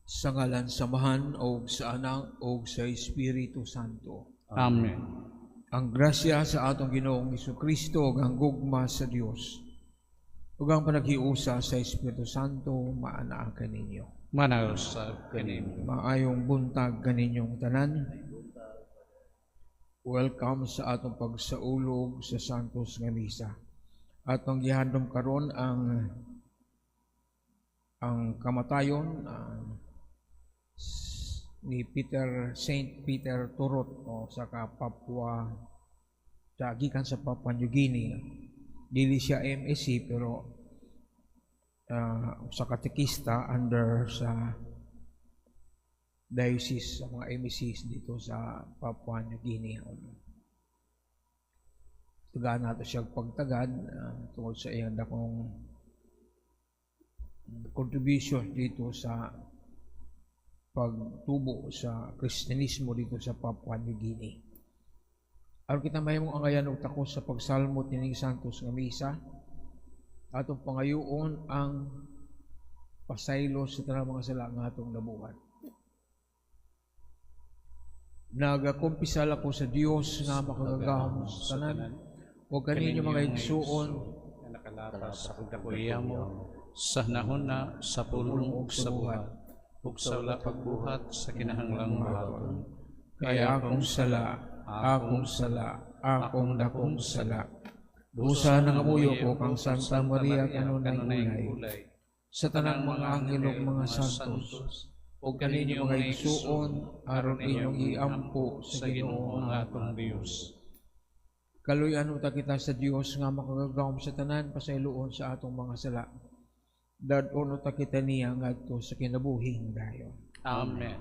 Sa ngalan sa Amahan o sa Anak o sa Espiritu Santo. Amen. Ang grasya sa atong Ginoong Kristo ug ang gugma sa Dios ug ang panaghiusa sa Espiritu Santo maanaa kaninyo. Maanaa usab kanimo. Maayong buntag kaninyong tanan. Welcome sa atong pagsaulog sa Santos nga Misa. Atong gihandom karon ang kamatayon ni Peter Saint Peter Turot o sa ka Papua, sa gikan sa Papua New Guinea. Dili siya MSC pero sa katekista under sa diocese sa mga MSCs dito sa Papua New Guinea. Tagaan nato siya pagtagad tungod sa iyang dakong contribution dito sa pagtubo sa Kristyanismo dito sa Papua New Guinea. Aron kita mahimong angayan og takos sa pagsalmo tining Santos nga Misa, atong pangayoon ang pasaylo sa tanang mga sala nga atong nabuhat. Nagakumpisal ako sa Dios nga makagagahom sa tanan ug kaninyo, mga igsuon, nga nakalapas sa pagdakuya mo sa hunahuna, sa pulong ug sa buhat ug sa wala pagbuhat sa kinahanglang buhaton. Kay akong sala, akong sala, akong dakong sala. Busa nangamuyo ko kang Santa Maria kanunay ulay, sa tanang mga anghel ug mga santos, ug kaninyo, mga igsuon, aron inyong iampo sa Ginoo ang atong Dios. Kaluy-an unta kita sa Dios nga makagagahom sa tanan, pasayloon sa atong mga sala. Dad-on unta kita niya ngadto sa kinabuhing dayon. Amen.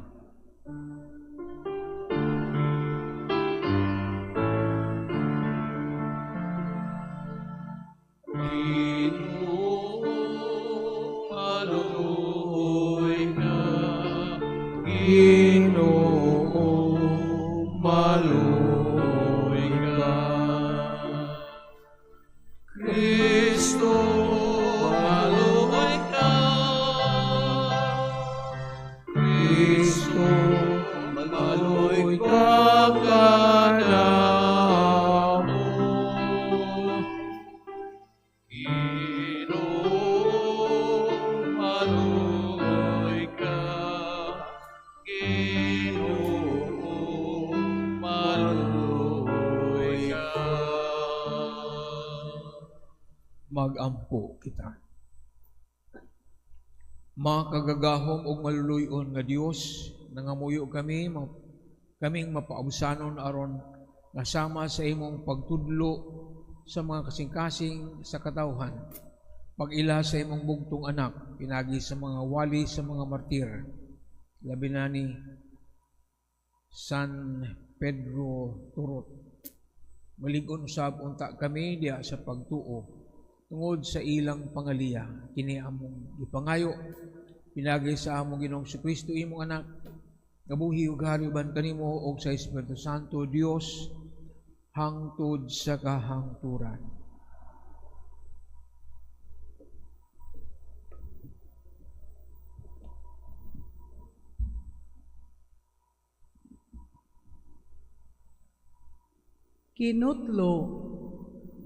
Ginoo, maluoy ka. Ginoo, maluoy ka. Kristo, maluoy ka. Kristo, maluoy ka kanamo. Ginoo, maluoy ka. Ginoo, maluoy ka. Magampo kita. Makagagahom ug maluluy-on nga Dios, nangamuyo kami kaming mapaabsanon aron nga sama sa imong pagtudlo sa mga kasing-kasing sa katawhan, pag-ila sa imong bugtong anak pinagi sa mga wali sa mga martir, labi na ni San Pedro Turot. Malig-on usab unta kami diha sa pagtuo tungod sa ilang pangaliya. Kini among gipangayo pinagi sa among Ginoong Kristo, imong anak, nga buhi ug hari uban kanimo ug sa Espiritu Santo, Dios hangtod sa kahangturan. Kinutlo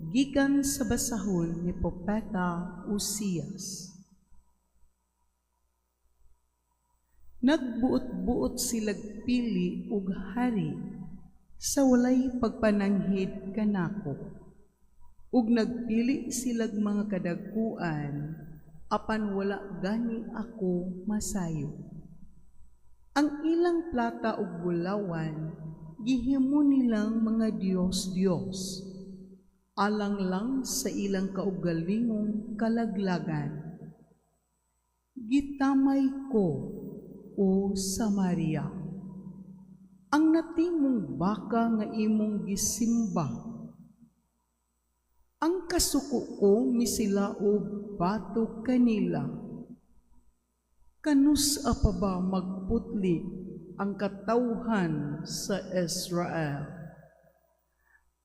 gikan sa basahon ni Propeta Osias. Nagbuot-buot silag pili og hari sa walay pagpananghid kanako. Ug nagpili silag mga kadagkuan apan wala gani ako masayo. Ang ilang plata ug bulawan gihimo nilang mga diyos-diyos, alang lang sa ilang kaugalingong kalaglagan. Gitamay ko, o Samaria, ang natimong baka nga imong gisimba. Ang kasuko ko misilaob batok kanila. Kanus-a pa ba magputli ang katawhan sa Israel?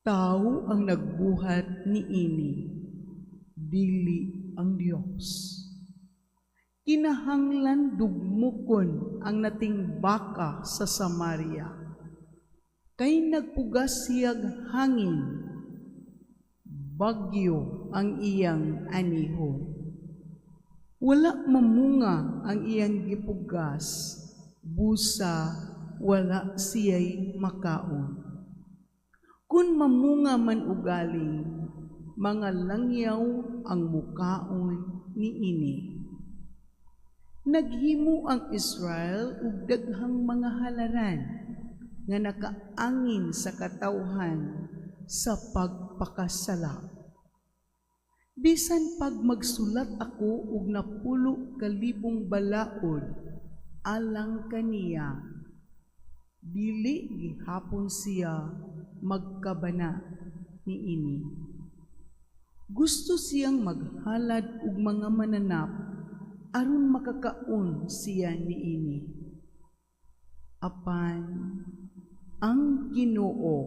Tao ang nagbuhat niini, dili ang Dios. Kinahanglan dugmukon ang nating baka sa Samaria. Kay nagpugas siyag hangin, bagyo ang iyang anihon. Wala mamunga ang iyang gipugas, busa wala siya'y makaon. Kung mamunga man ugaling, mga langyaw ang mukaon niini. Naghimo ang Israel og daghang mga halaran nga nakaangin sa katawhan sa pagpakasala. Bisan pag magsulat ako og 10,000 balaod alang kaniya, dili gihapon siya magkabana niini. Gusto siyang maghalad og mga mananap aron makakaon siya niini. Apan ang Ginoo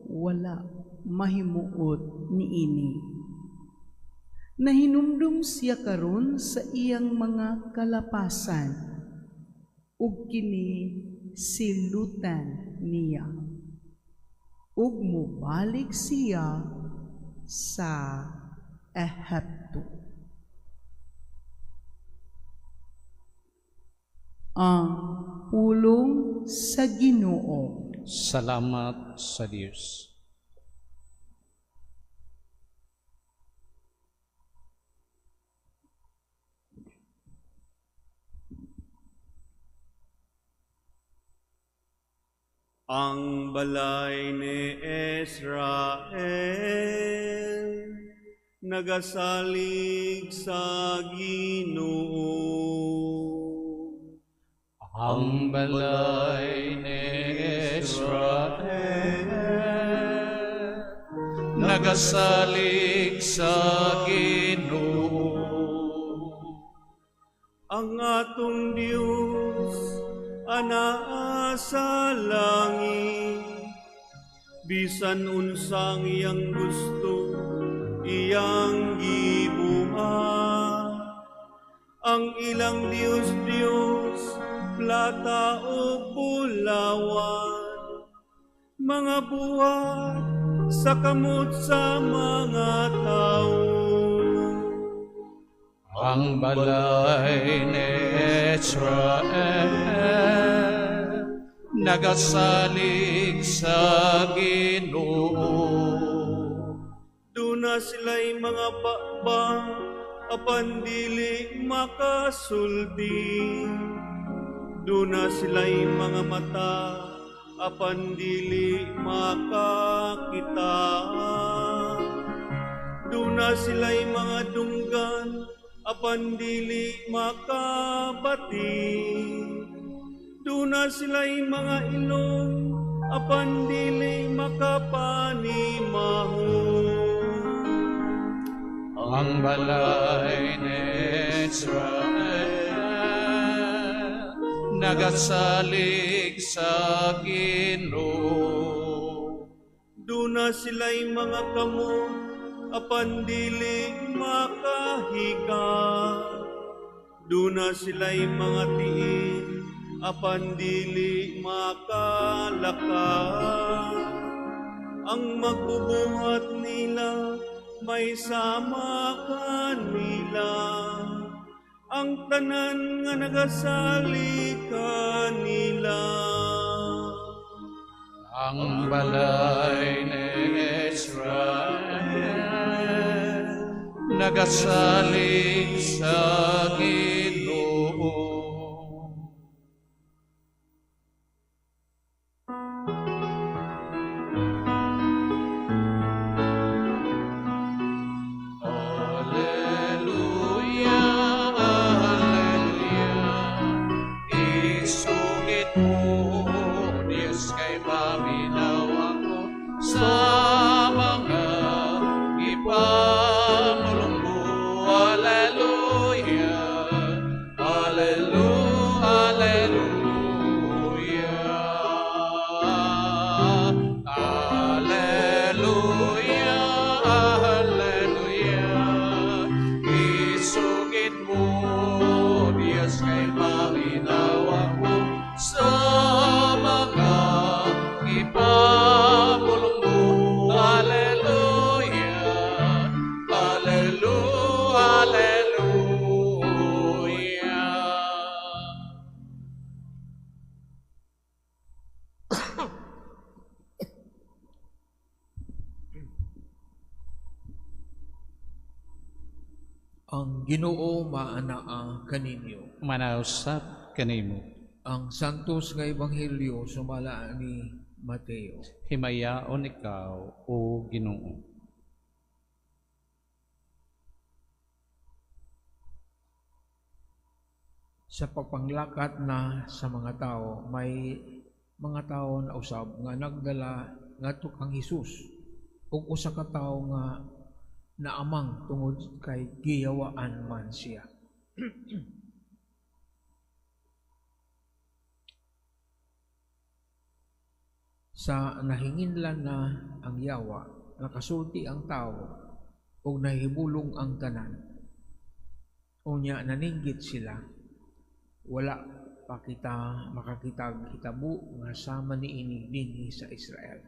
wala mahimuot niini. Nahinumdum siya karon sa iyang mga kalapasan, ug kini silutan niya. Ug mobalik siya sa Ehipto. Ang pulong sa Ginoo. Salamat sa Dios. Ang balay ni Israel nagasalig sa Ginoo. Ang balay ni Israel nagasalig sa Ginoo. Ang atong Dios anaa sa langit, bisan unsang iyang gusto iyang gibuhat. Ang ilang Dios Dios plata o bulawan, mga buhat sa kamot sa mga tao. Ang balay ni Israel nagasalig sa Ginoo. Duna sila'y mga baba, apan dili makasulti. Duna sila'y mga mata, apan dili makakita. Duna sila'y mga dunggan, apan dili makabati. Duna sila'y mga ilong, apan dili makapanimaho. Ang balay ni Israel nagasalig sa Ginoo. Duna sila'y mga kamot, apan dili makahika. Duna sila'y mga tiil, apan dili makalakad. Ang magbubuhat nila may sama kanila. Ang tanan nga nagasali kanila. Ang balay ni Israel nagasalig sa Ginoo. Alleluia, alleluia, isugid mo, Diyos, kay paminaw ako sa mga ipamulong mo. Alleluia, Ang Ginoo maanaa kaninyo. Manausab kanimo. Ang Santos nga Ebanghelyo sumala ni Mateo. Himayaon ikaw, o Ginoo. Sa pagpanglakat na sa mga tao, may mga tao na usab nga nagdala ngadto kang Hesus ug usa ka tawo nga naamang tungod kay giyawaan man siya. Sa nahinginlan na ang yawa, nakasulti ang tao ug nahibulong ang tanan. Unya naninggit sila, wala pa kita makakitag hitabo nga sama niini dinhi sa Israel.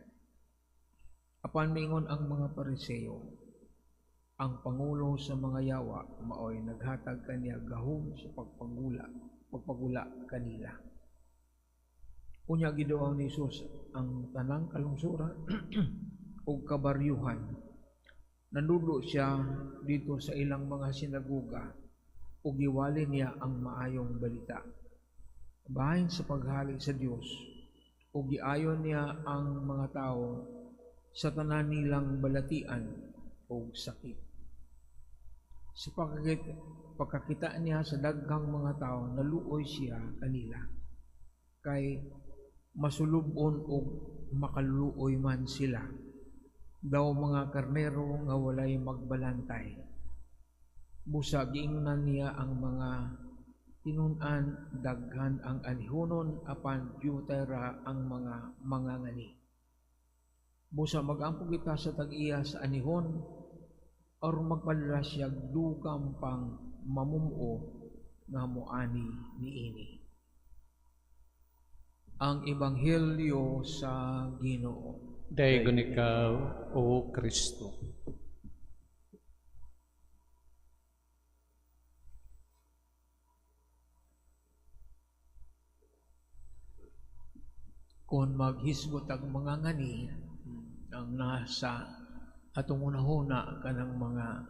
Apan miingon ang mga Pariseo, ang pangulo sa mga yawa maoy naghatag kaniya gahom sa pagpagula kanila. Unya giduaw ni Jesus ang tanang kalungsuran ug kabaryuhan. Nanudlo siya dito sa ilang mga sinagoga ug giwali niya ang maayong balita bahin sa paghali sa Dios, ug giayon niya ang mga tawo sa tanan nilang balatian ug sakit. Sa pagkakita niya sa daghang mga tao, naluoy siya kanila, kay masulubon ug makaluoy man sila, daw mga karnero nga walay magbalantay. Busa giingnan niya ang mga tinun-an, daghan ang anihonon apan diyutay ra ang mga mangangani. Busa magampo kita sa tag-iya sa anihon, or magpadala siya dugang pang mamumuo nga moani niini. Ang Ebanghelyo sa Ginoo. Daygon ikaw, O Kristo. Kung maghisgot ang mga ngani, ang nasa atong unahuna kanang mga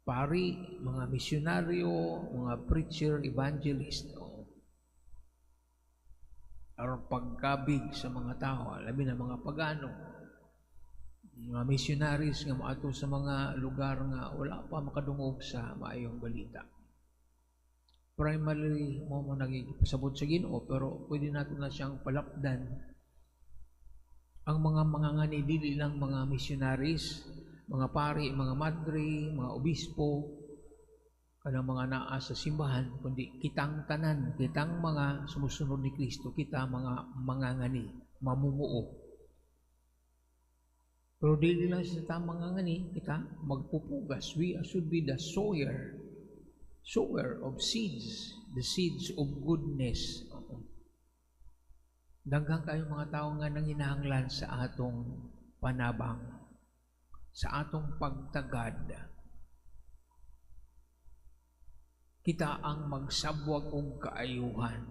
pari, mga misyonaryo, mga preacher, evangelist, aron pagkabig sa mga tao, labi na mga pagano, mga missionaries nga moadto sa mga lugar nga wala pa makadungog sa maayong balita. Primarily, mo mo nagipasabot sa Ginoo, pero pwede nato na siyang palapdan. Ang mga mangangani dili lang mga missionaries, mga pari, mga madre, mga obispo, kanang mga naa sa simbahan, kundi kitang tanan, kitang mga sumusunod ni Kristo, kita mga mangangani, mamumuo. Pero dili lang sa mangangani, kita magpupugas. We should be the sower of seeds, the seeds of goodness. Daghan kayo mga tao nga nanginahanglan sa atong panabang, sa atong pagtagad. Kita ang magsabwag og kaayuhan.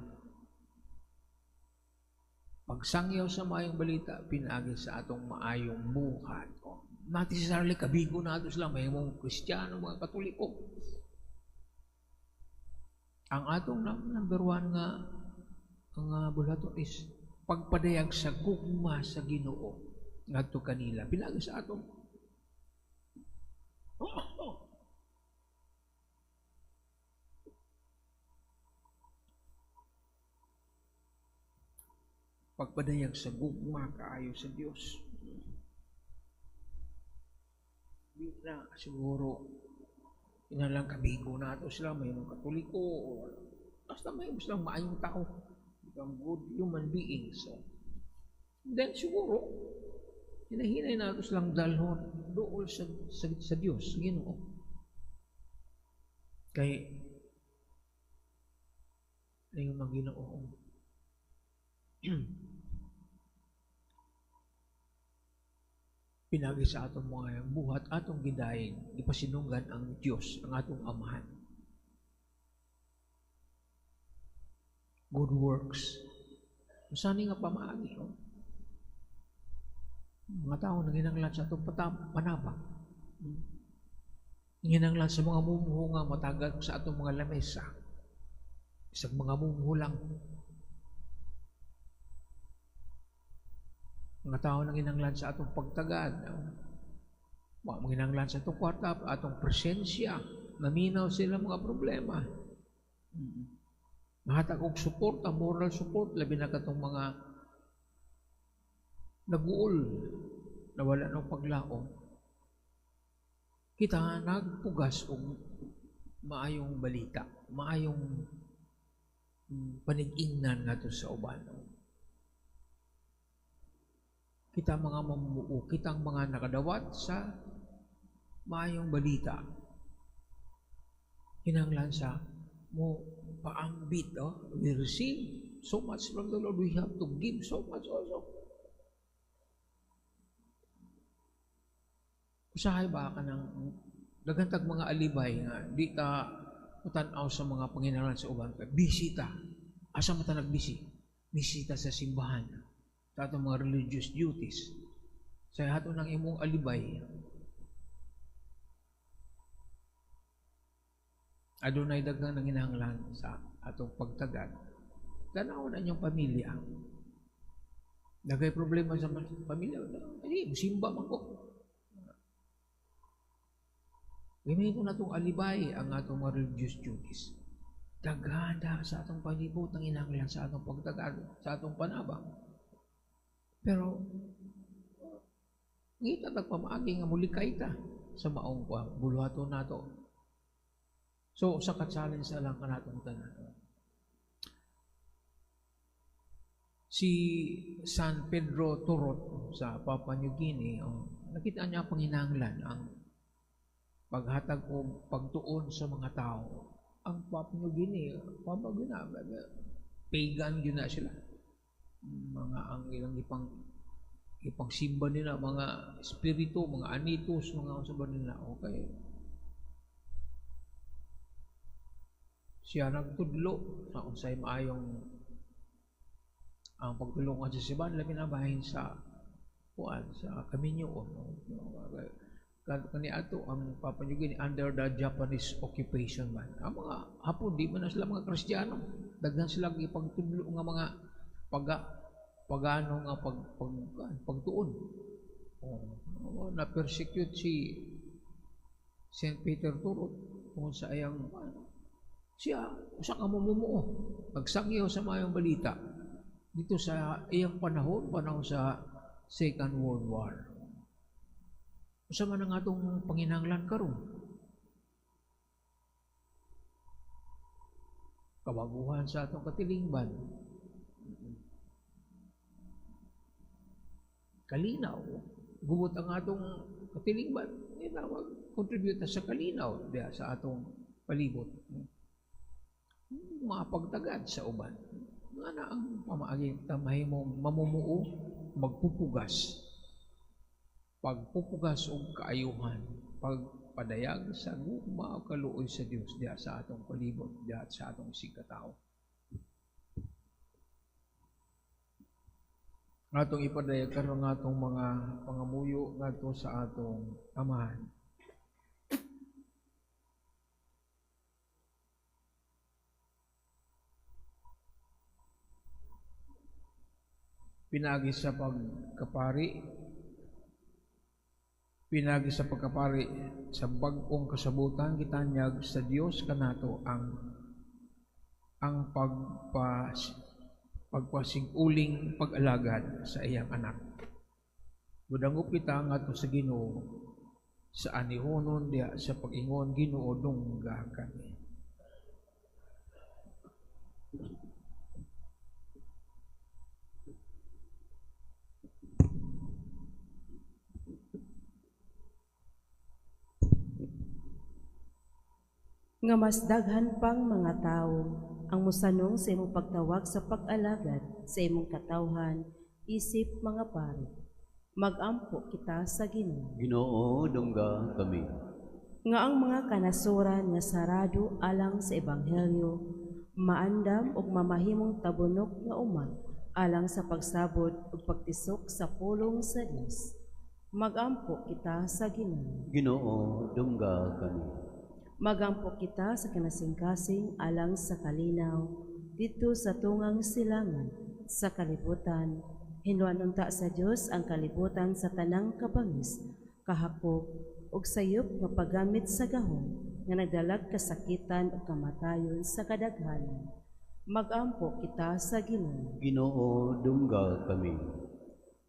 Pagsangyaw sa maayong balita, pinaagi sa atong maayong buhat. Not necessarily kabigo nato sila, may mong Kristiyano, mga Katoliko. Ang atong number one nga ang bulaton is pagpadayag sa gugma sa Ginoo ngadto kanila. Pinaagi sa atong pagpadayag sa gugma kaayo sa Dios. Di na siguro inalang kabigo nato sila, may mga Katoliko, o basta may silang maayong tao, become good human beings. So, then siguro hinahinay nato silang dalhon dool sa Dios, Ginoo. Kay ingon man Ginoo, pinagi sa atong mga buhat, atong gidayon, gipasinunggan ang Dios, ang atong Amahan. Good works. Sani nga pamaagi, oh? Mga tao nanginanglan sa atong panabang. Nginanglan sa mga mumuho nga matagad sa atong mga lamesa. Isang mga mumuho lang. Mga tao nanginanglan sa atong pagtagad. Mga manginanglan sa atong kwarta, atong presensya. Naminaw sila mga problema. Mahatag og suporta, moral support, labi na katong mga naguol na wala ng paglaom. Kita nagpugas og maayong balita, maayong panig-ingnan ngadto sa uban. Kita mga mamumuo, kitang mga nakadawat sa maayong balita. Kinahanglan sa mo paambit, oh? We receive so much from the Lord, we have to give so much also. Usahay ba ka ng daghan tag mga alibay nga di ta mutan-aw sa mga panginahanglan sa uban? Busy ta. Asa man ta nagbisi? Bisita sa simbahan, sa atong mga religious duties. Sa hato ng imong alibay, adunay daghang nanginahanglan sa atong pagtagad. Tan-awon ang inyong pamilya. Nagay problema sa pamilya, ay, musimba man ko. Gamiton na itong alibay ang atong mga religious duties. Daghana sa atong palibot ang inanglan sa atong pagtagad, sa atong panabang. Pero, ngita tagpamaagi nga mulikay ta sa maong kwa, buluhaton nato. So, sa ka-challenge na lang kanatong tanan. Si San Pedro Turot sa Papua New Guinea, oh, nakita niya ang panginahanglan, ang paghatag o pagtuon sa mga tao. Ang Papua New Guinea, Papua Guinea, pagan yun na sila. Mga ang ilang ipangsimba nila, mga espiritu, mga anitos, mga unsa ba nila, okay. Siya nagtudlo sa unsay maayong ang pagtulungan sa simbahan, labi na bahin sa kuan sa kaminyo. Kani ato ang Papua New Guinea under the Japanese occupation man. Ang mga Hapon di man na sila mga Kristiyano. Daghan sila ipagtudlo nga mga pagano nga pagtuon. Oh, na persecute si Saint Peter Turot kung sa ayang siya usa ka mamumuo, nagsangyaw sa mayong balita dito sa iyang panahon sa Second World War. Usa man ang atong panginahanglan karon. Kabaguhan sa atong katilingban. Kalinaw. Gubot ang atong katilingban. Mag-contribute sa kalinaw diha sa atong palibot. Mapagtagad sa uban. Nga na ang pamaagi mahimong mamumuo, magpupugas. Pagpupugas og kaayuhan, pagpadayag sa gugma o kaluoy sa Dios diha sa atong palibot, diha sa atong isigkatawo. Atong ipadayag karon nga atong mga pangamuyo ngadto sa atong Amahan. Pinagi sa pagkapari, pinagi sa pagkapari sa bag-ong kasabutan, gitanyag sa Dios kanato ang pagpasig-uling pag-alagad sa iyang anak. Mudangop kita ngadto sa Ginoo sa anihonon diha sa pag-ingon, Ginoo dungga kami. Nga mas daghan pang mga tawo ang mosanong sa imong pagtawag sa pag-alagad sa imong katawhan isip mga pari. Magampo kita sa Ginoo. Ginoo, dungga kami. Nga ang mga kanasuran nga sarado alang sa ebanghelyo, maandam ug mamahimong tabunok nga uma alang sa pagsabot ug pagtisok sa pulong sa Dios. Magampo kita sa Ginoo. Ginoo, dungga kami. Magampo kita sa kinasingkasing alang sa kalinaw didto sa tungang silangan sa kalibutan. Hinluan unta sa Dios ang kalibutan sa tanang kabangis, kahakog ug sayop nga paggamit sa gahom nga nagdalag kasakitan ug kamatayon sa kadaghanan. Magampo kita sa Ginoo. Ginoo, dungga kami.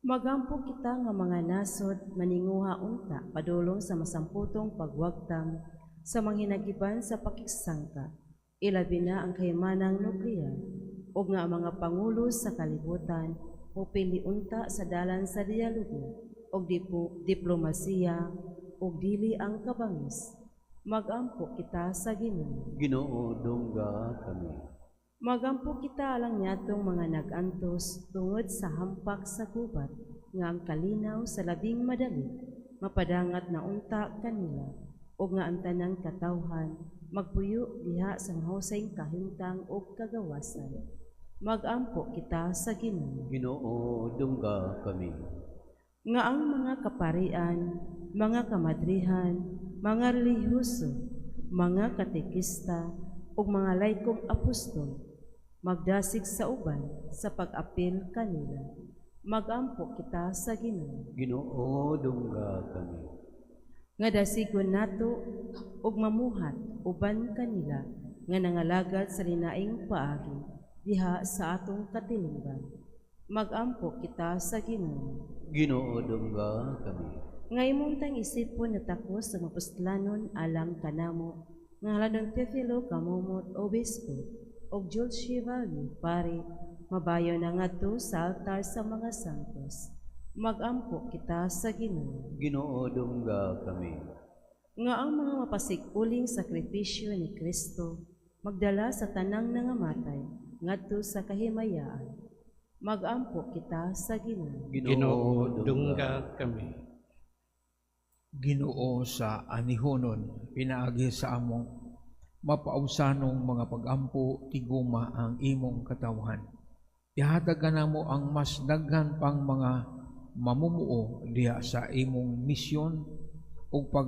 Magampo kita nga mga nasod maninguha unta padulong sa masamputong pagwagtang sa manghinagiban sa pakigsangka, ilabi na ang kahimanang nuklear, ug nga ang mga pangulo sa kalibutan mopili unta sa dalan sa dialogo ug diplomasiya ug dili ang kabangis. Magampo kita sa Ginoo. Ginoo, dungga kami. Magampo kita alang niadtong mga nag-antos tungod sa hampak sa gubat nga ang kalinaw sa labing madali mapadangat na unta kanila ug nga ang tanang katawhan magpuyo diha sa mahusay kahimtang ug kagawasan. Magampo kita sa Ginoo. Ginoo, dungga kami. Nga ang mga kaparian, mga kamadrihan, mga relihiyoso, mga katekista ug mga laikong apostol magdasig sa uban sa pag-apil kanila. Magampo kita sa Ginoo. Ginoo, dungga kami. Nga dasigon nato ug mamuhat uban kanila nga nangalagad sa linaing paagi diha sa atong katilingban. Magampo kita sa Ginoo. Ginoo, dungga kami. Nga imong tang isipon nga takos sa mapuslanon alang kanamo nga haladong Teofilo Camomot, Obispo, ug Jules Chevalier, pari, mabayo na ngadto sa altar sa mga santos. Magampo kita sa Ginoo. Ginoo, dungga kami. Nga ang mga mapasig-uling sakripisyo ni Kristo magdala sa tanang nangamatay ngadto sa kahimayaan. Magampo kita sa Ginoo. Ginoo, dungga kami. Ginoo, sa anihonon pinaagi sa among mapausanong mga pagampo, tiguma ang imong katawhan. Ihatag namo ang mas daghan pang mga mamumuo diha sa imong misyon ug pag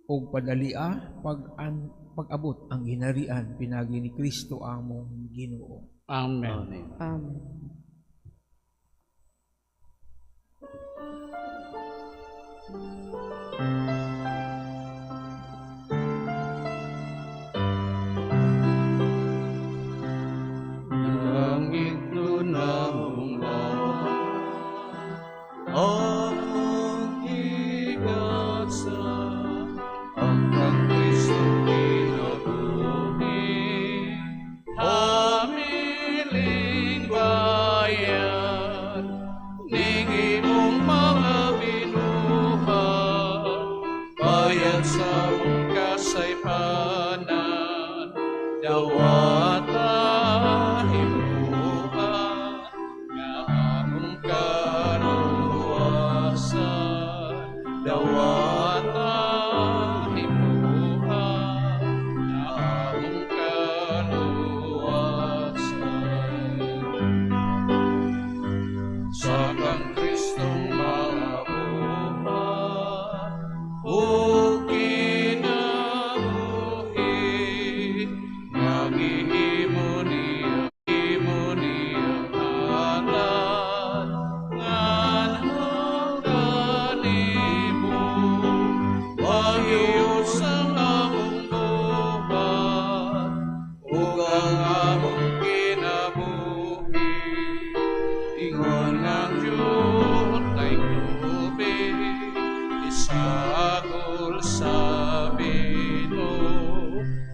ug padalia pag-abot ang ginarian pinaagi ni Kristo among Ginoo. Amen. Amen. Amen. Langit namong among igasa, ang kang Kristo kinabuhi, hamiling bayan, ning imong mga binuhat, bayan sa among kasaypanan, dawata himua, nga among kaluwasan, dawata himua, nga among kaluwasan. Sa kang Kristong mga buhat ug kinabuhi, nga gihimo niya, himo niya halad, nganho kanimo, wagyo sa among buhat ug ang among kinabuhi. Ingon ang dyot ay tubig, isagol sa bino.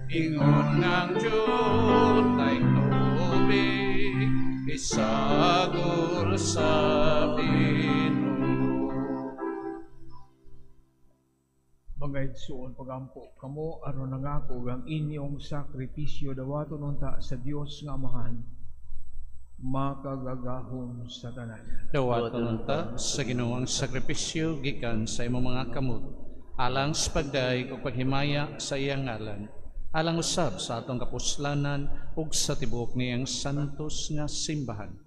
Ingon ang dyot ay tubig, isagol sa bino. Mga igsoon, pagampo kamo aron nangako ang inyong sakripisyo dawaton unta sa Dios nga Amahan makagagahom sa tanan. Dawaton unta sa Ginoo ang sakripisyo gikan sa imong mga kamot, alang sa pagdayeg ug paghimaya sa iyang ngalan, alang usab sa atong kapuslanan ug sa tibuok niyang santos nga simbahan.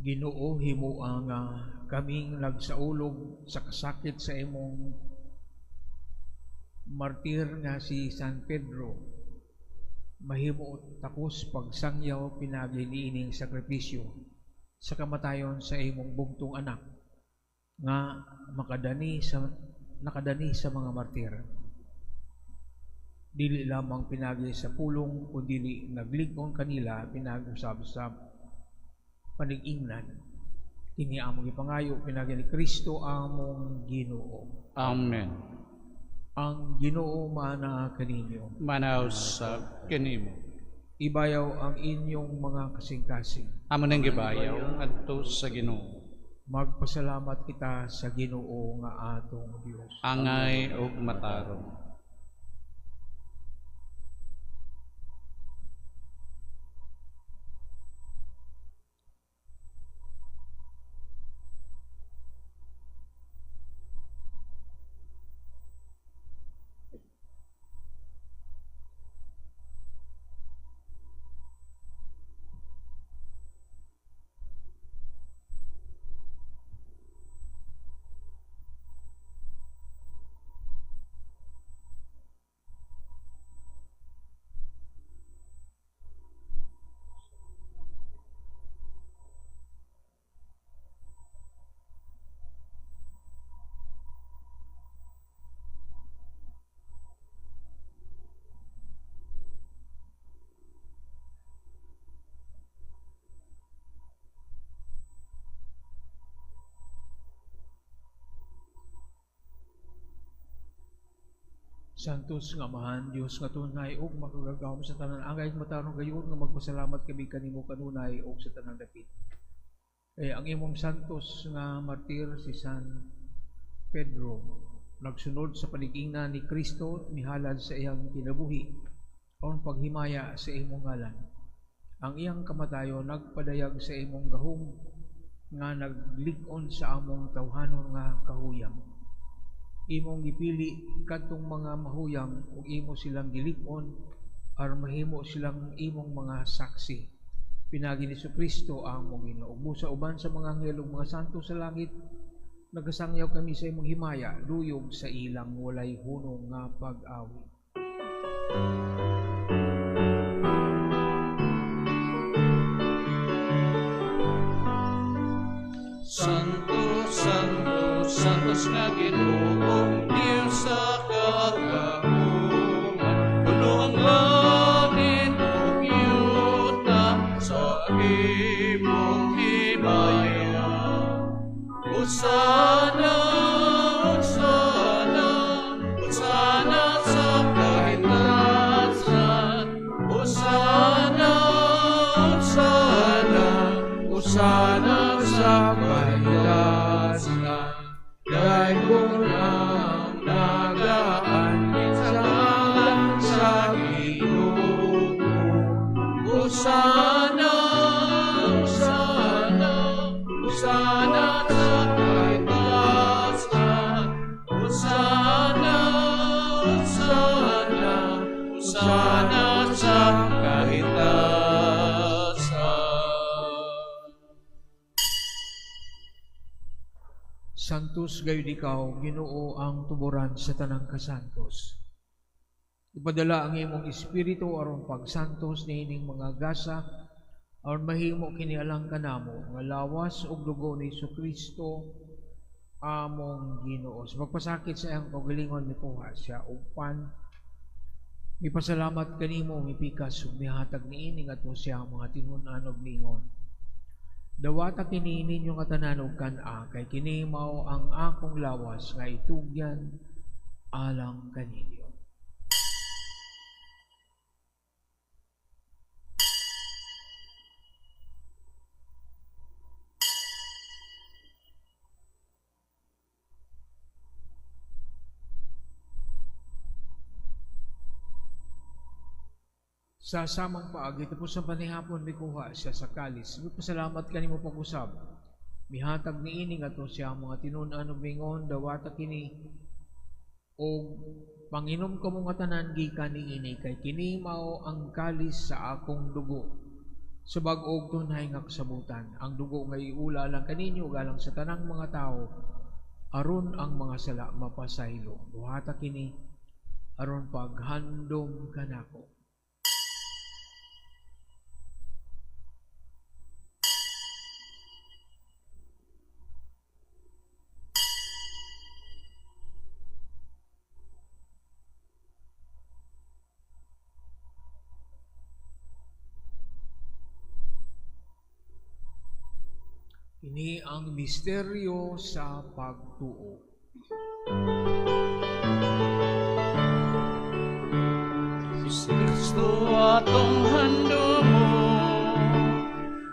Ginoo, himoa nga kaming nagsaulog sa kasakit sa imong martir nga si San Pedro, mahimo takos pagsangyaw pinagi niining sakripisyo sa kamatayon sa imong bugtong anak nga nakadani sa mga martir. Dili lamang pinagi sa pulong kundi naglig-on kanila pinagi usab sa panig-ingnan. Kini among gipangayo pinagi ni Kristo among Ginoo. Amen. Ang Ginoo maana kaninyo. Manaw sa kanimo. Ibayaw ang inyong mga kasing-kasing. Amo nang gibayaw ngadto sa Ginoo. Magpasalamat kita sa Ginoo nga atong Dios. Angay og matarong. Santos nga Amahan, Dios nga tunay ug makagagahom sa tanan, angay matarong gayon nga magpasalamat kami kanimo kanunay ug sa tanang dapit. Kay ang imong santos nga martir si San Pedro nagsunod sa panig-ingnan ni Kristo, mihalad sa iyang kinabuhi aron paghimaya sa imong ngalan. Ang iyang kamatayon nagpadayag sa imong gahom nga naglig-on sa among tawhanon nga kahuyang. Imong gipili kadtong mga mahuyang ug imo silang gilig-on aron mahimo silang imong mga saksi. Pinagi ni Kristo ang among Ginoo. Ug busa uban sa mga anghel ug mga santo sa langit, nagasangyaw kami sa imong himaya, duyog sa ilang walay hunong nga pag-awi. Santo, Santo, Santos nga Ginoo, Diyos sa kagahuman, puno ang langit ug yuta sa imong himaya. Hosana, Hosana, Hosana sa kahitasan. Hosana, Hosana, Hosana sa kahitasan. Dayon ang nagaan sa ngalan sa Ginoo. Hosana, Hosana, Hosana sa kahitasan. Hosana, Hosana, Hosana sa kahitasan. Santos gayud ikaw, Ginoo, ang tuboran sa tanang kasantos. Ipadala ang imong espiritu aron pagsantos niining mga gasa, aron mahimo kini alang kanamo nga lawas ug dugo ni Jesucristo among Ginoo. Sa pagpasakit sa iyang kaugalingon mikuha siya og pan, mipasalamat kanimo, mipikas ug mihatag niini ngadto siya ang mga tinun-an ug miingon: Dawata kini ninyo nga tanan og kan-a, kay kini mao ang akong lawas nga itugyan alang kaninyo. Sa samang paagi, tapos sa panihapon, mikuha siya sa kalis. Mipasalamat kanimo pag-usab. Mihatag niini ngadto siya ang mga tinun-an ug miingon: Dawata kini og panginom kamo nga tanan gikan niini, kay kini mao ang kalis sa akong dugo, Sa bag-og tunhay nga kasabutan, ang dugo nga iula alang kaninyo ug alang sa tanang mga tawo, aron ang mga sala mapasaylo. Buhata kini aron paghandom kanako. Ini ang misteryo sa pagtuo. Si Kristo atong handumo,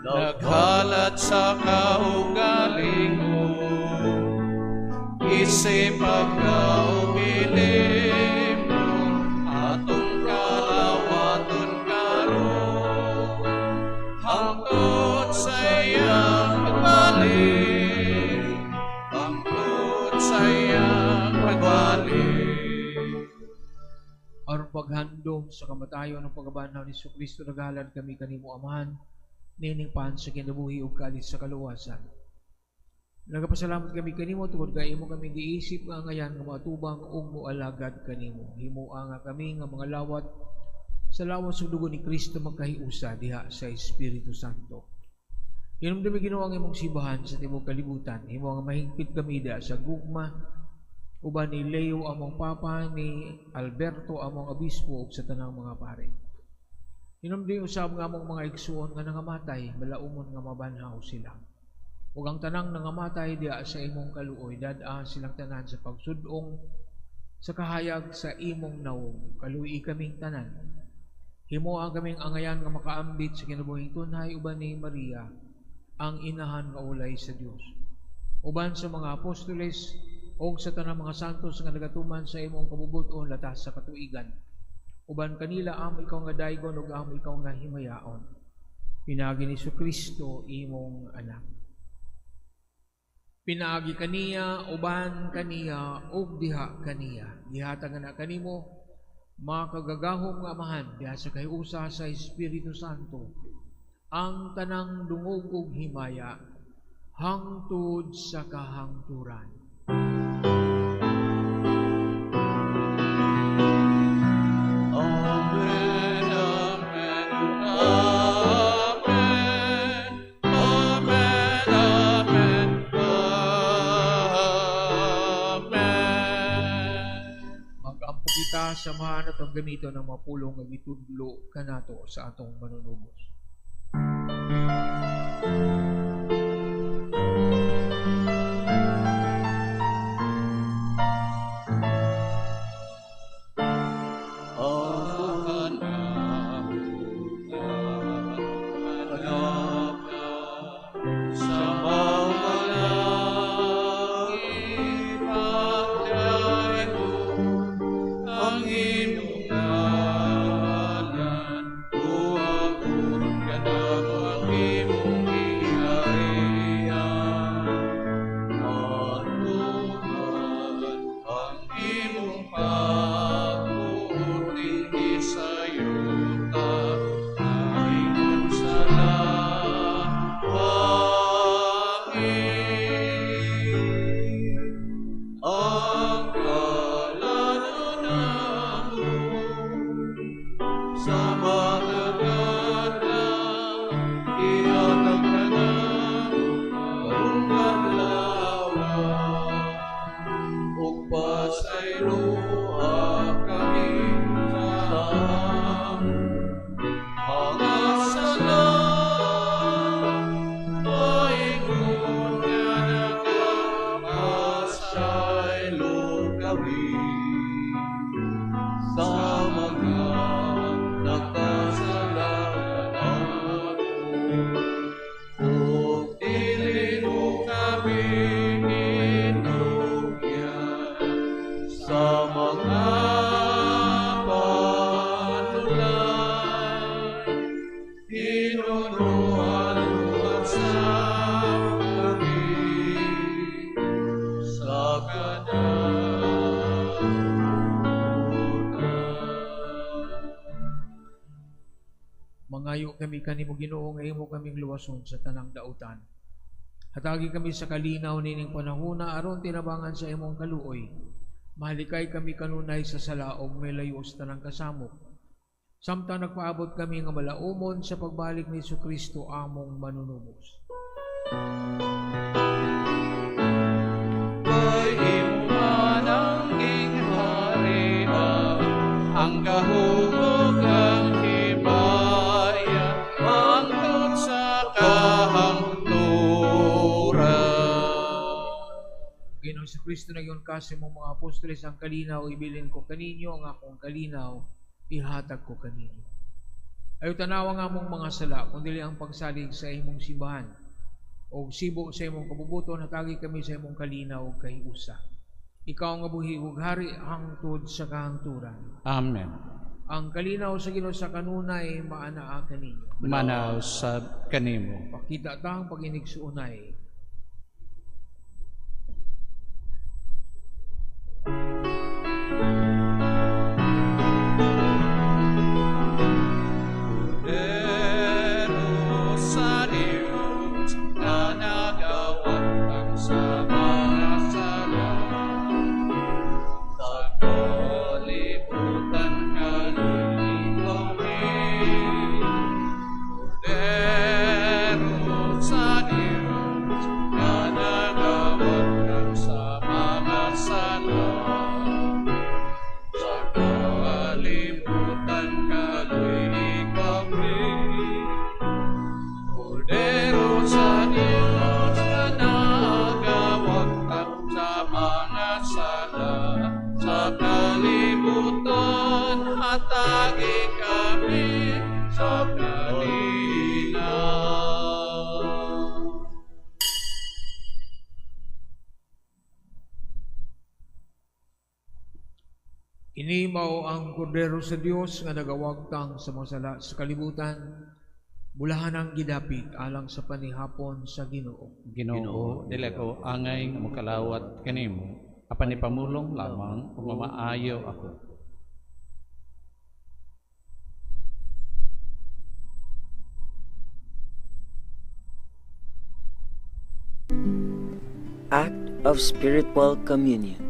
naghalat sa kaugalingon, isip pagkaubilimnon, atong kalawaton karon, hangtod sa iyang pagbalik, hangtod sa iyang pagbalik. Aron paghandom sa kamatayon ng pagkabanhaw ni Kristo, naghalad kami kanimo Amahan, nining pan sa kinabuhi ug kalis sa kaluwasan. Nagapasalamat kami kanimo tungod kay imo kami giisip nga ngayan nga moatubang ug moalagad kanimo. Himoa nga kami nga mga lawat sa lawas ug dugo ni Kristo magkahiusa diha sa Espiritu Santo. Hinumdumi Ginoo ang imong simbahan sa tibuok kalibutan. Himo nga mahigpit kami diha sa gugma uban ni Leo among Papa, ni Alberto among Obispo ug sa tanang mga pare. Hinumdumi usab nga among mga igsuon nga nangamatay, malaumon nga mabanhaw sila. Ug ang tanang nangamatay diha sa imong kaluoy, dad-a silang tanan sa pagsud-ong sa kahayag sa imong nawong. Kaluoyi kaming tanan. Himoa kaming angayan nga makaambit sa kinabuhing tunhay uban ni Maria, ang inahan nga ulay sa Dios. Uban sa mga apostoles og sa tanang mga santos nga nagatuman sa imong kabubut-on latas sa katuigan. Uban kanila amo ikaw nga daygon ug amo ikaw nga himayaon. Pinaagi ni Kristo imong anak. Pinaagi kaniya, uban kaniya, ug diha kaniya. Gihatag na kanimo makagagahom nga Amahan diha sa kahiusa sa Espiritu Santo ang tanang dungog ug himaya hangtod sa kahangturan. Amen, amen, amen, amen, amen, amen. Mag-ampo kita, samahan atong gamiton ang mga pulong nga gitudlo kanato sa atong manunubos. Ang imong ngalan, Mangayo kami kanimo, Ginoo, nga imo kaming luwason sa tanang dautan. Hatagi kami sa kalinaw nining panahona aron tinabangan sa imong kaluoy. Mahalikay kami kanunay sa sala ug milayo sa tanang kasamok, samtang nagpaabot kami nga malaumon sa pagbalik ni Kristo among manunubos. Kay imo man ang gingharian, ang gahom ug ang himaya, hangtod sa kahangturan. Ginoong Kristo, nag-ingon ka sa imong mga apostoles, "Ang kalinaw ibilin ko kaninyo, ang akong kalinaw ihatag ko kaninyo. Ayaw tanawa ang among mga sala, kundi ang pagsalig sa imong simbahan. O sibo sa imong kabubuton, hatagi kami sa imong kalinaw ug kahiusa. Ikaw nga buhi ug hari hangtod sa kahangturan." Amen. Ang kalinaw sa Ginoo sa kanunay maanaa kaninyo. Maanaa usab kanimo. Pakita ta ang pag-inigsuonay. Kordero sa Dios nga nagawagtang sa mga sala sa kalibutan, kaluy-i kami. Kordero sa Dios nga nagawagtang sa mga sala sa kalibutan, kaluy-i kami. Kordero sa Dios nga nagawagtang sa mga sala sa kalibutan, hatagi kami sa kalinaw. Ini mao ang kordero sa Dios nga nagawagtang sa mga sala sa kalibutan. Bulahan ang gidapit alang sa panihapon sa Ginoo. Ginoo, dili ako angay nga mokalawat kanimo, apan ipamulong lamang ug mamaayo ako. Act of Spiritual Communion.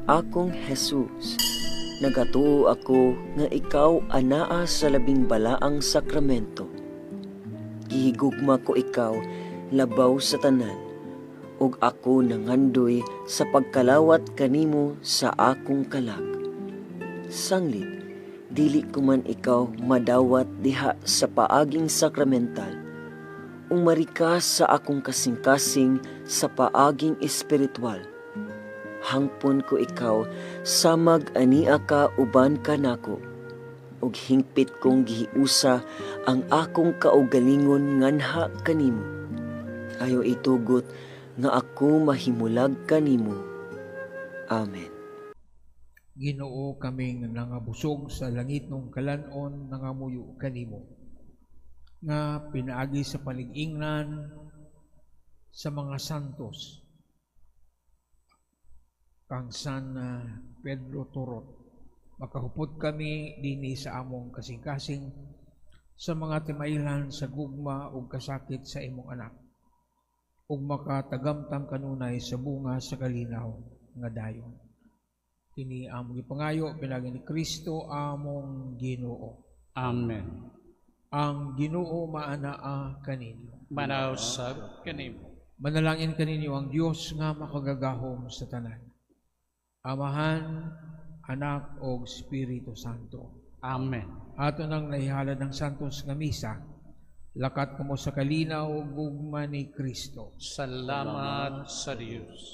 Akong Jesus, nagatuo ako nga ikaw anaa sa labing balaang sakramento. Gihigugma ko ikaw labaw sa tanan, ug ako nangandoy sa pagkalawat kanimo sa akong kalag. Sanglit, dili ko man ikaw madawat diha sa paaging sakramental, umari ka sa akong kasing-kasing sa paaging espiritual. Hangpon ko ikaw samag ania ka uban kanako, ug hingpit kong gihiusa ang akong kaugalingon nganha kanimo. Ayaw itugot nga ako mahimulag kanimo. Amen. Ginoo, kaming nangabusog sa langitnong kalan-on nangamuyo kanimo nga pinaagi sa palig-ingnan sa mga santos kang San Pedro Turot, makahupot kami dinhi sa among kasing-kasing sa mga timailhan sa gugma ug kasakit sa imong anak, ug makatagamtam kanunay sa bunga sa kalinaw nga dayon. Kini among gipangayo pinaagi ni Kristo among Ginoo. Amen. Ang Ginoo maanaa kaninyo. Maanaa usab kanimo. Manalangin kaninyo ang Dios nga makagagahom sa tanan, Amahan, Anak ug Espiritu Santo. Amen. Ato nang nahihalad ang santos nga misa. Lakat kamo sa kalinaw ug gugma ni Kristo. Salamat sa Dios.